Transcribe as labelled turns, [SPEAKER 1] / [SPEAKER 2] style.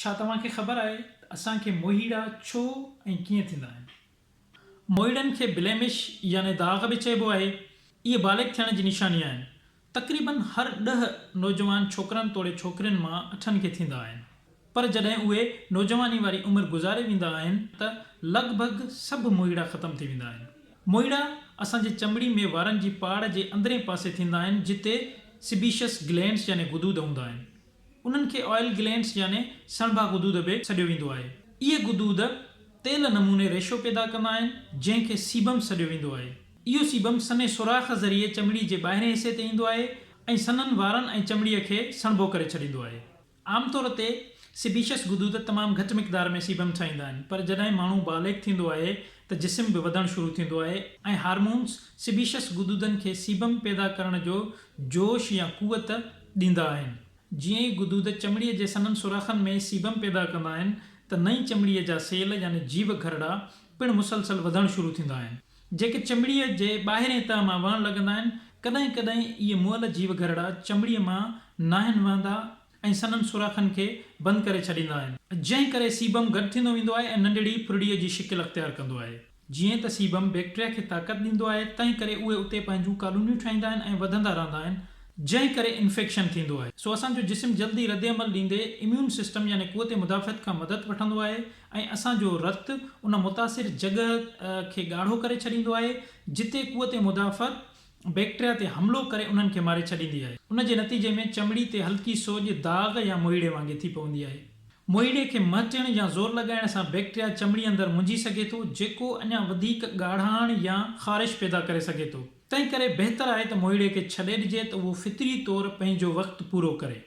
[SPEAKER 1] ڇا توهان کي خبر آهي ته اسان کي موهيڙا ڇو ۽ ڪيئن ٿيندا آهن؟ موهيڙن کي بليمش يعني داغ به چئبو آهي. اهي بالغ ٿيڻ جي نشاني آهن. تقريبن هر ڏهه نوجوان ڇوڪرن توڙي ڇوڪرين مان اٺن کي ٿيندا آهن. پر جڏهن اهي نوجواني واري عمر گذاري ويندا آهن ته لڳ ڀڳ سڀ موهيڙا ختم ٿي ويندا آهن. موهيڙا اسان جي چمڙي ۾ وارن جي پاڙ جي اندرين پاسي ٿيندا آهن جتي سبيشس گلينڊس يعني غدود هوندا آهن. انهن کي آئل گلينڊس يعني سڻڀا غدود به سڏيو ويندو آهي. اهي غدود تيل نموني ريشو پيدا ڪندا آهن، جنهن کي سيبم سڏيو ويندو آهي. اهو سيبم سنهي سوراخ ذريعي چمڙي جي ٻاهرين حصي تي ايندو آهي ۽ سنهن وارن ۽ چمڙيء کي سڻڀو ڪري ڇڏيندو آهي. عام طور تي سيبيشس غدود تمام گهٽ مقدار ۾ سيبم ٺاهيندا آهن، پر جڏهن ماڻهو بالغ ٿيندو آهي ته جسم به وڌڻ شروع ٿيندو آهي ۽ هارمونز سيبيشس غدودن کي سيبم پيدا ڪرڻ جو جوش يا قوت ڏيندا آهن. جيئن ئي غدود چمڙيء جي سنهن سوراخن ۾ سيبم پيدا ڪندا آهن ته نئين چمڙيء جا سيل يعني جيو گهرڙا پڻ مسلسل وڌڻ شروع ٿيندا آهن، جيڪي چمڙيء جي ٻاهرين تهه مان وهڻ لڳندا آهن. ڪڏهن ڪڏهن اهي مئل جيو گهرڙا چمڙيء مان ناهن وهندا ۽ سنهن سوراخن کي بند ڪري ڇڏيندا آهن، جنهن ڪري سيبم گڏ ٿيندو ويندو آهي ۽ ننڍڙي ڦرڙيء جي شڪل اختيار ڪندو آهي. جيئن ته سيبم بيڪٽريا کي طاقت ڏيندو آهي، تنهن ڪري اهي اتي پنهنجون ڪالونيون ٺاهيندا آهن ۽ وڌندا رهندا آهن، جنهن ڪري انفيڪشن ٿيندو آهي. سو اسان جو جسم جلدي ردعمل ڏيندي اميون سسٽم يعني قوت مدافعت کان مدد وٺندو آهي ۽ اسان جو رت ان متاثر جڳهه کي ڳاڙهو ڪري ڇڏيندو آهي، جتي قوت مدافعت بيڪٽريا تي حملو ڪري انهن کي ماري ڇڏيندي آهي. ان جي نتيجي ۾ چمڙي تي هلڪي سوڄ، داغ يا موهيڙي وانگي ٿي پوندي آهي. موهيڙي کي مهٽڻ يا زور لڳائڻ سان بيڪٽريا چمڙي اندر منجهي سگهي ٿو، جيڪو اڃا وڌيڪ ڳاڙهاڻ يا خارش پيدا ڪري سگهي ٿو. تنهنڪري بهتر آهي ته موهيڙي کي ڇڏي ڏجي ته اهو فطري طور پنهنجو وقت پورو ڪري.